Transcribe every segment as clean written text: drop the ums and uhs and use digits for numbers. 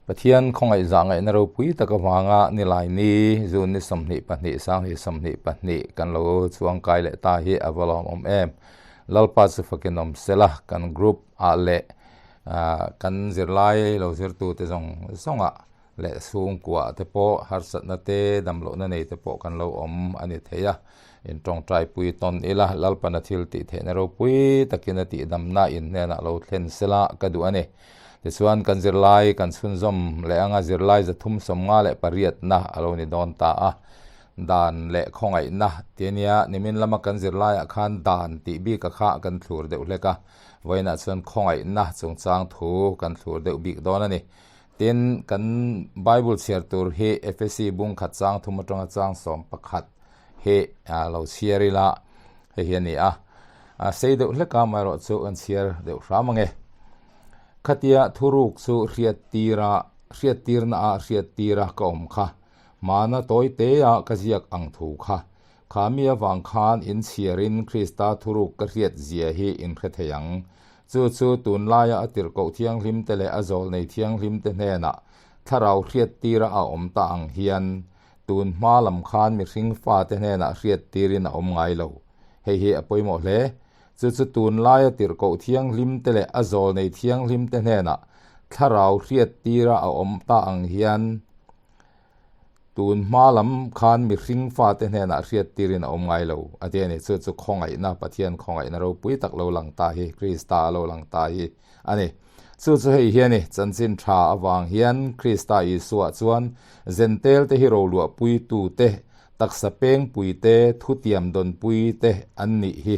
Pathian khawngaih zah ngaihna ropui tak avanga Nilaini June ni 22 2022 kan lo chuangkai leh ta hi a va lawmawm em. Lalpa chu fakin awm sela kan group ah leh kan zirlai lo zirtute zawng zawngah leh chhungkua te pawh harsatna te damlohna nei te pawh kan lo awm a ni thei a, in tawngtai pui tawn ila Lalpana thil tih theihna ropui takin a tihdamna in hnenah lo thlen sela ka duh a ni. Tichuan kan zirlai kan chhunzawm leh anga zirlai 358na a lo ni dawn ta a, dan leh khawngaihna ti a nia, nimin lama kan zirlaiah khan dan tih bik a kha kan thlur deuh hlek a, vawiinah chuan khawngaihna chungchang thu kan thlur deuh bik dawn a ni. Tin, kan Bible chhiar tur hi Efesi bung khat chang thum atanga chang 11 hi lo chhiar ila hei hi a ni a. Sei deuh hlek a, amaherawh chu kan chhiar deuh hram ange. Khatia thuruk chu hriat tira, hriat tirna ah hriat tira ka awm kha. Hmana tawi te a ka ziak ang thu kha. Kha mi avang khan in chhiarin Krista thuruk ka hriat zia hi in hre thei ang. Chu chu tunlaia a tirhkoh thianghlimte leh a zawlnei thianghlimte hnenah thlarau hriattira a awm ta ang hian tun hma lam khan mihring fate hnenah hriattirin a awm ngai lo. Hei hi a pawimawh hle. Chu chu tunlaia tirhkoh thianghlimte leh a zawlnei thianghlimte hnenah thlarau hriattira a awm ta ang hian Tun hma lam khan mihring fate hnenah hriattirin a awm ngai lo a ti a ni. Chu chu khawngaihna, Pathian khawngaihna ropui tak lo lang ta hi, Krista a lo lang ta hi a ni. Chu chu hei hi a ni, chanchin tha avang hian Krista Isua chuan Zentel te hi roluahpuitu te, taksa pengpui te, thutiam dawnpui te an nih hi.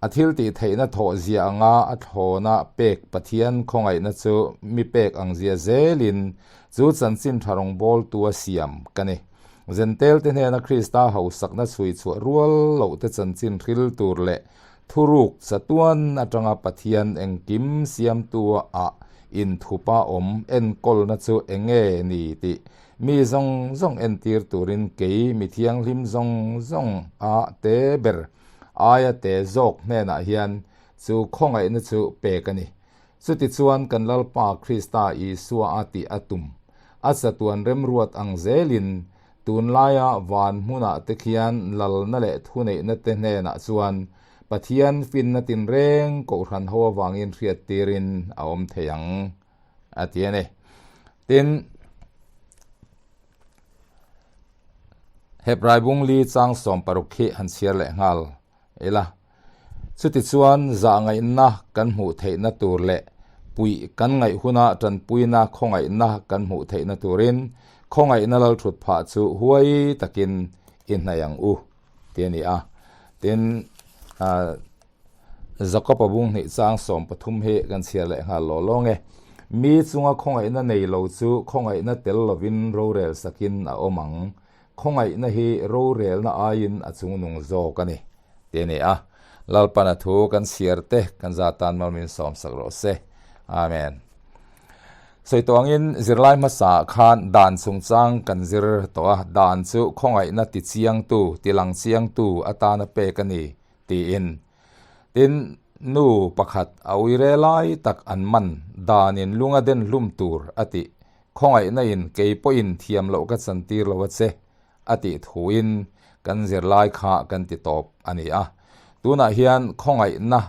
A thil tih theihna thawh zia anga a thlawna pek Pathian khawngaihna chu mi pek ang zia zelin chu chanchin tha rawngbawltu a siam ka ni. Zentel te hnena Krista hausakna chhui chhuah rual loh te chanchin hril tur leh thuruk chatuan atanga Pathian engkim siamtu ah inthupa awm enkawlna chu enge ni tih mi zawng zawng entir turin kei mi thianghlim zawng zawng a te ber Aia te zawk hnenah hian chu khawngaihna chu pek a ni. Chutichuan kan Lalpa Krista Isua a tih a tum. A chatuan remruat ang zelin tunlaia van hmunah te khian lalna leh thuneihna te hnenah chuan Pathian finna tinreng kohhran ho avangin hriattirin a awm thei ang a ti a ni. Tin, Hebrai bung li chang 60 hi han chhiar leh nghal ila. Chutichuan zah ngaihna kan hmuh theihna tur leh puih kan ngaih huna tanpuina khawngaihna kan hmuh theihna turin khawngaihna lal thut phah chu huai takin i hnaih ang u ti a ni a. Tin, Jakob-a bung hnih chang 13 hi kan chhiar leh nghal law law nge. Mi chunga khawngaihna nei lo chu khawngaihna tel lovin rorel sakin a awm ang. Khawngaihna hi rorelna aiin a chungnung zawk a ni, ti a ni a. Lalpana thu kan chhiar te kan za tan mal min sawm sak rawh se. Amen. Sawi tawh angin zirlai hmasa ah khan dan chungchang kan zir tawh a, dan chu khawngaihna ti chiangtu, ti lang chiangtu atana pek a ni tiin. Tin, nu pakhat a uire lai tak an man danin lunga den hlum tur a tih, khawngaihna in kei pawhin thiam loh ka chantir lo a che a tih thuin kan zirlai kha kan ti tawp a ni a. Tunah hian khawngaihna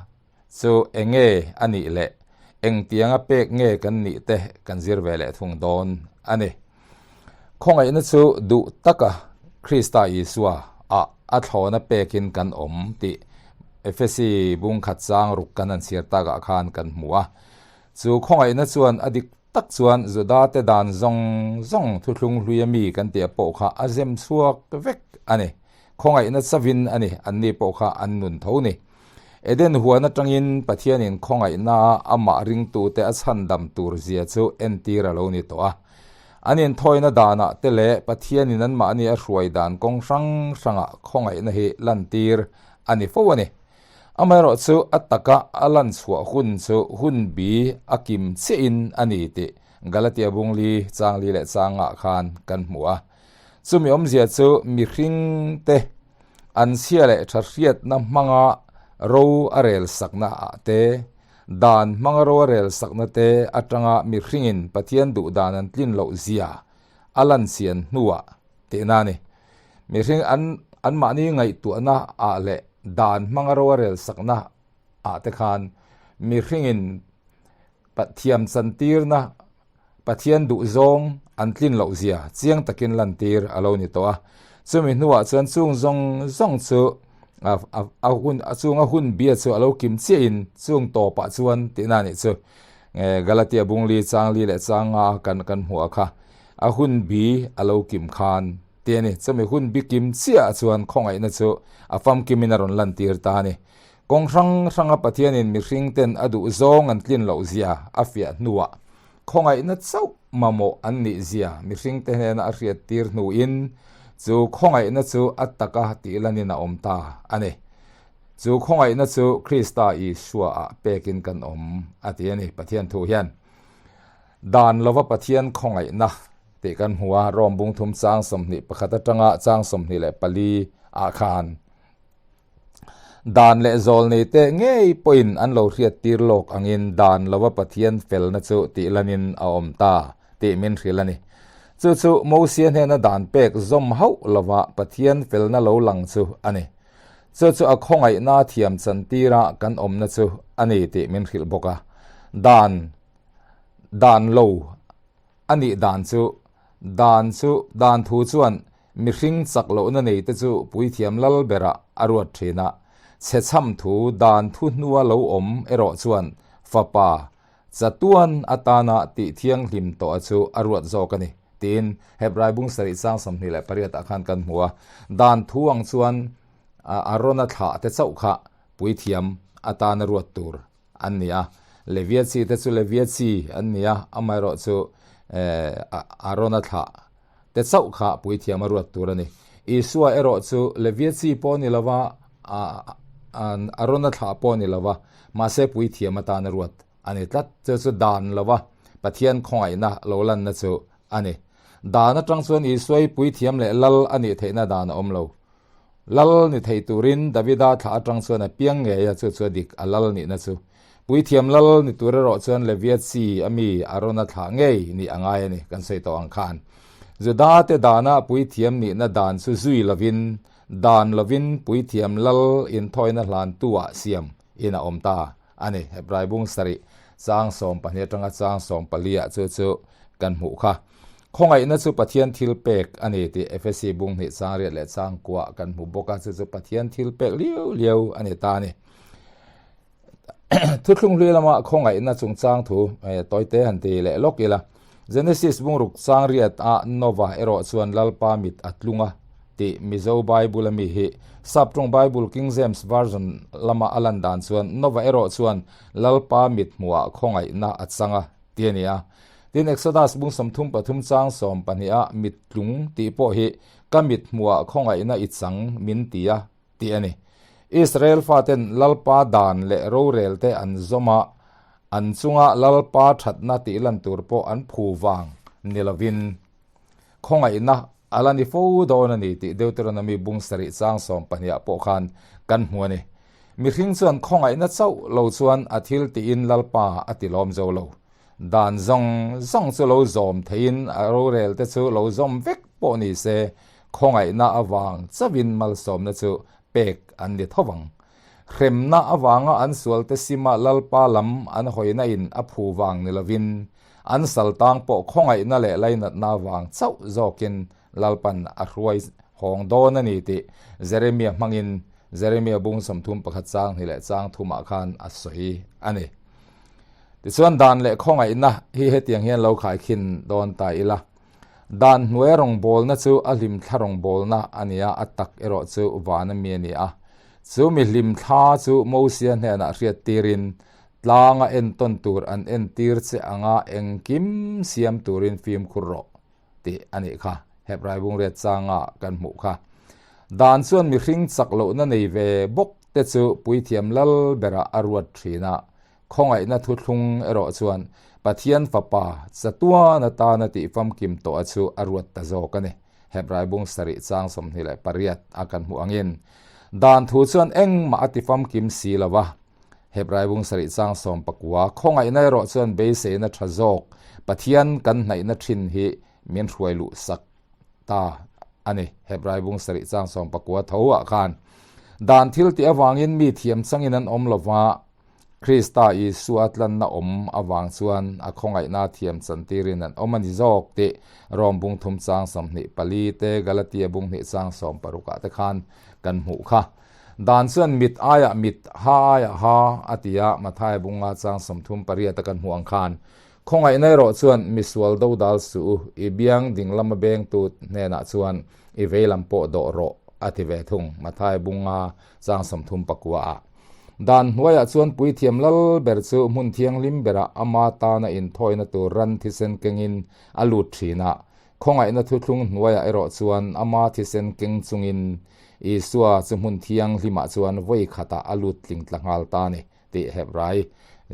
chu enge a nih leh engtianga pek nge kan nih te kan zir ve leh thung dawn a ni. Khawngaihna chu duh taka Krista Isua ah a thlawna pekin kan awm tih Efesi bung khat chang ruk kan han chhiar takah khan kan hmu a. Chu khawngaihna chuan a dik tak chuan Juda te dan zawng zawng thuthlung hlui a mi kan tih pawh kha a zem chhuak vek a ni. Khawngaihna chavin a ni, anni pawh kha an nun tho ni. Eden huan atangin Pathianin khawngaihna amah ringtute a chhandam tur zia chu entir a lo ni tawh a. An inthawina danah te leh Pathianin anmahni a hruai dan kawng hrang hrangah khawngaihna hi lantir a ni fo a ni. Amaherawh chu a taka a lan chhuah hun chu hun bi a kim chiahin a ni tih Galatia bungli changli leh changah khan kan hmu a. Chumi awmzia chu mihringte an chhia leh tha hriatna hmanga ro a rel sakna ah te, Dan hmanga ro a rel sakna te atanga mihringin Pathian duh dan an tlin loh zia a lan chian hnuah tihna a ni. Mihring an anmahni ngaihtuahna ah leh dan hmanga ro a rel sakna ah te khan mihringin Pathiam chantirna Pathian duhzawng an tlin loh zia chiang takin lantir a lo ni tawh a. Chumi hnuah chuan chung zawng zawng chu a hun a chunga hun bia chu a lo kim chiahin chung tawpah chuan tihna a nih chu. Galatia bungli changli leh changa kan kan hmuh a kha a hun bi a lo kim khan tih a ni. Chumi hun bi kim chiahah chuan khawngaihna chu a famkimin a rawn lantir ta a ni. Kawng hrang hranga Pathianin mihringten a duh zawng an tlin loh zia a fiah hnuah khawngaihna chauh mamawh an nih zia mihringte hnena a hriattir hnuin chu khawngaihna chu a taka tihlanin a awm ta a ni. Chu khawngaihna chu Krista Isua-ah pekin kan awm a ti a ni Pathian thu hian. Dan lova Pathian khawngaihna tih kan hmu a, Rom bungthum chang 21 atanga chang 24 ah khan. Dan leh zawl nei teh ngei pawhin an lo hriattir lawk angin dan lova Pathian felna chu tihlanin a awm ta tih min hrilh a ni. Chu chu Mosia hnena dan pek zawm hauh lova Pathian felna lo lang chu a ni. Chu chu a khawngaihna thiam chantira kan awmna chu a ni tih min hrilh bawk a. Dan dan lo a nih dan chu dan chu dan thu chuan Mihring chak lohna nei te chu puithiam lal berah a ruat thin a, chhechham thu dan thu hnua lo awm erawh chuan fapa chatuan atana tih thianghlim tawh a chu a ruat zawk a ni, tiin Hebrai bung sarih chang 28 ah khan kan hmu a. Dan thu ang chuan Arona thlah te chauh kha puithiam atana ruat tur an ni a, Levia chi te chu Levia chi an ni a, amaherawh chu Arona thlah te chauh kha puithiam a ruat tur a ni. Isua erawh chu Levia chi pawh ni lova, Arona thlah pawh ni lova, mahse puithiam atan a ruat a ni tlat. Chu chu dan lova Pathian khawngaihna lo lanna chu a ni. Dan atang chuan Isua hi puithiam leh lal a nih theihna dan a awm lo. Lal ni thei turin Davida thlah atang chuan a piang ngei a, chu chu a dik a lal nihna chu. Puithiam lal ni tur erawh chuan Levia chi a mi Arona thlah ngei nih a ngai a ni, kan sawi tawh ang khan. Juda te dana puithiam nihna dan chu zui lovin, dan lovin puithiam lal inthawina hlantu ah siam in a awm ta a ni. Hebrai bung sarih chang 12 atanga chang 14 ah chu chu kan hmuh kha. Khawngaihna chu Pathian thil pek a ni tih Efesi bung hnih chang riat leh chang kuah kan hmu bawk a, chu chu Pathian thil pek liau liau a ni ta a ni. Thuthlung hlui lama khawngaihna chungchang thu tawite han ti leh lawk ila. Genesis bungruk chang riat a Nova erawh chuan Lalpa mit a tlung a tih Mizo Bible a mi hi Saptawng Bible King James Version lama a lan dan chuan Nova erawh chuan Lalpa mit hmuhah khawngaihna a chang a ti a ni a. Tin Exodus bung 33 chang 12 a mit tlung tih pawh hi ka mit hmuhah khawngaihna i chang min ti a tih a ni. Israel faten Lalpa dan leh rorelte an zawm a, an chunga Lalpa thatna tih lan tur pawh an phu vang ni lovin khawngaihna a la ni fo dawn a ni tih Deuteronomy bung sarih chang 12 ah pawh khan kan hmu a ni. Mihring chuan khawngaihna chauh lo chuan a thil tiin Lalpa a ti lawm zo lo. Dan zawng zawng chu lo zawm theiin a rorelte chu lo zawm vek pawh ni se Khawngaihna avang chauhin malsawmna chu pek an ni tho vang. Hremna avanga an sualte sima Lalpa lam an hawina in a phu vang ni lovin, an saltang pawh khawngaihna leh lainatna avang chauh zawkin Lalpan a hruai hawng dawn a ni tih Jeremia hmangin Jeremia bung 31 chang hnih leh chang thumah khan a sawi a ni. Tichuan dan leh khawngaihna hi hetiang hian lo khaikhin dawn ta ila. Dan hnuai rawngbawlna chu a hlimthla rawngbawlna a ni a, a tak erawh chu vana mi a ni a. Chu mi hlimthla chu Mosia hnenah hriattirin, Tlanga entawn tur an entir che anga engkim siam turin fimkhur rawh, tih a nih kha. Hebrai bungriat changa kan hmuh kha. Dan chuan mihring chak lohna nei ve bawk te chu puithiam lal berah a ruat thin a, Khawngaihna thuthlung erawh chuan Pathian Fapa chatuan atana tih famkim tawh a chu a ruat ta zawk a ni. Hebrai bung sarih chang 28 a kan hmuh angin, Dan thu chuan engmah a ti famkim si lo va. Hebrai bung sarih chang 19 khawngaihna erawh chuan beiseina tha zawk Pathian kan hnaihna thin hi min hruai luh sak ta a ni. Hebrai bung sarih chang 19 tho ah khan dan thil tih avangin mi thiam changin an awm lova, Krista Isua tlanna awm avang chuan a khawngaihna thiam chantirin an awm a ni zawk tih Rom bung thum chang 24 te Galatia bung hnih chang 60 ah te khan kan hmuh kha. Dan chuan mit aiah mit, ha aiah ha a ti a, Matthai bunga chang 38 a kan hmuh ang khan khawngaihna erawh chuan misual do dal suh u, i biang ding lama bengtu hnenah chuan i vei lam pawh dawh rawh a ti ve thung, Matthai bunga chang 39 ah. Dan hnuaiah chuan puithiam lal ber chu hmun thianghlim berah ama tana inthawina tur ran thisen kengin a lut thin a, khawngaihna thuthlung hnuaiah erawh chuan ama thisen keng chungin Isua chu hmun thianghlimah chuan vawi khatah a lut tling tla nghal ta a ni tih Hebrai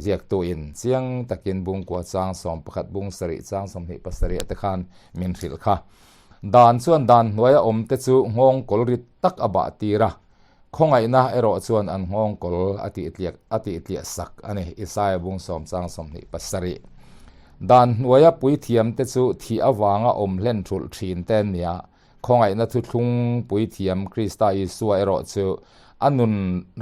ziaktuin chiang takin bungkua chang 11 bung sarih chang 27 te khan min hrilh kha. Dan chuan dan hnuaia awmte chu nghawng kawl rit tak a bah tir a. Khawngaihna erawh chuan an nghawng kawl a tihtliak a tihtliah sak a ni, Isaia bung sawm chang 27. Dan hnuaia puithiamte chu thih avanga awm hlen thulh thin te an ni a, khawngaihna thuthlung puithiam Krista Isua erawh chu a nun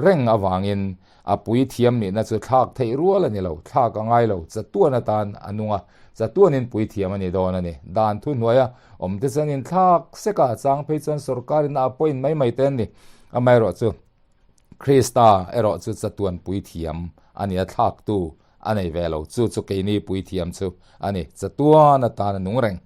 reng avangin a puithiam nihna chu thlak theih rual a ni lo, thlak a ngai lo, chatuan atan a nung a, chatuanin puithiam a ni dawn a ni. Dan thu hnuaia awmte chuan inthlak sek a, chang phei chuan sorkarin a appoint mai mai te an ni. Amaherawhchu, Krista erawh chu chatuan puithiam a ni a, thlaktu a nei ve lo. Chu chu keini puithiam chu a ni, chatuan atan a nung reng.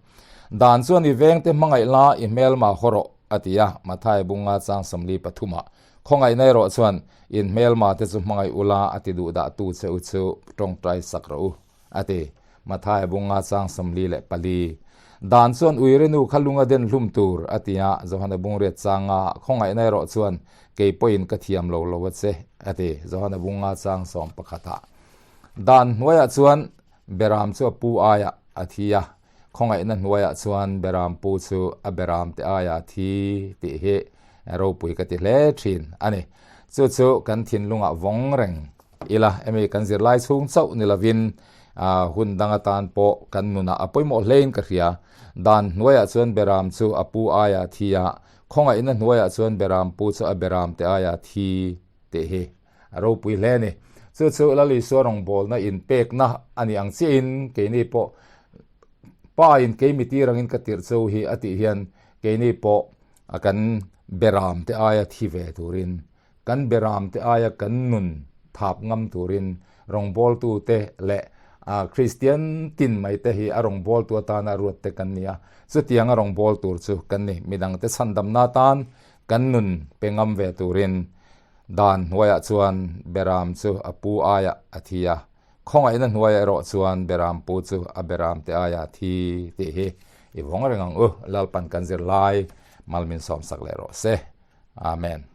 Dan chuan i vengte hmangaih la, i hmelma haw rawh, a ti a, Mathai bunga chang 43 ah. Khawngaihna erawh chuan in hmelma te chu hmangaih ula a ti duh dah tu che u chu tawngtai sak rawh u, a ti. Mathai bunga chang 44. Dan chuan uire nu kha lunga den hlum tur, a ti a, Johana bungriat changa khawngaihna erawh chuan kei pawhin ka thiam lo lo a che, a ti. Johana bunga chang 11 ah. Dan hnuaiah chuan Beram chu a pu aiah a thi a, Khawngaihna hnuaiah chuan Beram pu chu a Beram te aia thi tih hi ropui ka ti hle thin a ni. Chu chu kan thinlungah vawng reng ila, hemi kan zirlai chhung chauh ni lovin hun dang atan pawh kan nunah a pawimawh hlein ka hria. Dan hnuaiah chuan Beram chu a pu aia thi a, khawngaihna hnuaiah chuan Beram pu chu a Beram te aia thi tih hi a ropui hle a ni. Chu chu Lal Isua rawngbawlna inpekna a nih ang chiahin keini pawh Pa in keimi tir angin ka tirh cheu hi a tih hian keini pawh kan beram te aia thi ve turin, kan beram te aia kan nun thap ngam turin rawngbawltu te leh Kristian tin mai te hi a rawngbawltu atana ruat te kan ni a. Chutianga rawngbawltu tur chu kan ni. Midangte chhandamna atan kan nun pe ngam ve turin Dan hnuaiah chuan Beram chu a pu aiah a thi a, khawngaihna hnuaiah erawh chuan Beram pu chu a Beram te aiah a thi tih hi i vawng reng ang u. Lalpan kan zirlai mal min sawmsak leh rawh se. Amen.